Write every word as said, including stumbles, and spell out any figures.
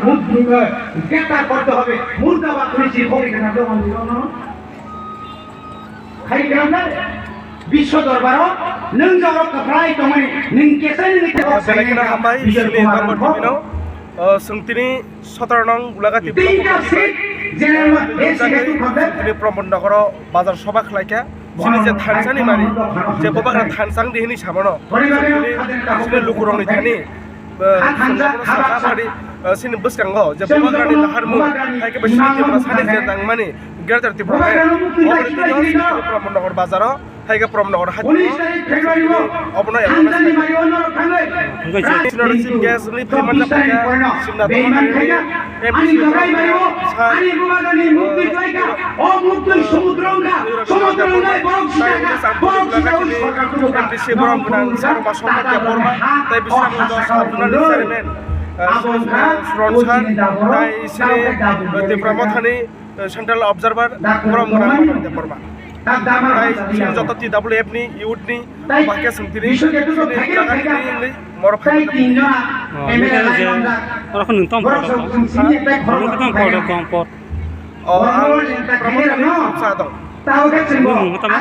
মুখ গ্রেপ্তার করতে হবে। মুর্দাবাদ করেছি, হবে কিনা? খাই গ্রামে বিশ্ব দরবারও নৈজরক প্রায় তোমায় নিংকেসে নিতে Belai kheno hambai, chini Dharma T V no, uh, chwng tini sotoro nong Gulagati block o tini tini Pramod Nogoro bazar sobha khlaikha. Chini je thansa ni mari, je bubagra thansa wngdi hini samano, chini, chini lukurokni thani, uh, saka bari, uh, chini bwskango je bubagrani naharmung, hai khe bai chini Tripura sani je nangmani Greater Tripura, obo tini Pramod Nogor bazaro. Hai khe Pramod Nogor hai obono Chief Guest ni phaima jakha Simna Dharma T V ni M D C M D C borok gwnang Sarma Shankar Debbarma, tai bising Chairman, uh, Suron Sar, tai sini, uh, Tipra Mothani, Central Observer, borom gwnang Madan Debbarma. Tai chini joto T W F ni, youth ni, bahai khe chwng tini, chini Gulagati ni wngwi, moro phai. Oh, ini kan je, oro khon nung tong por tong. Oro khon tong por tong por. Oh, ang Pramod ni sa tong. Nung tong.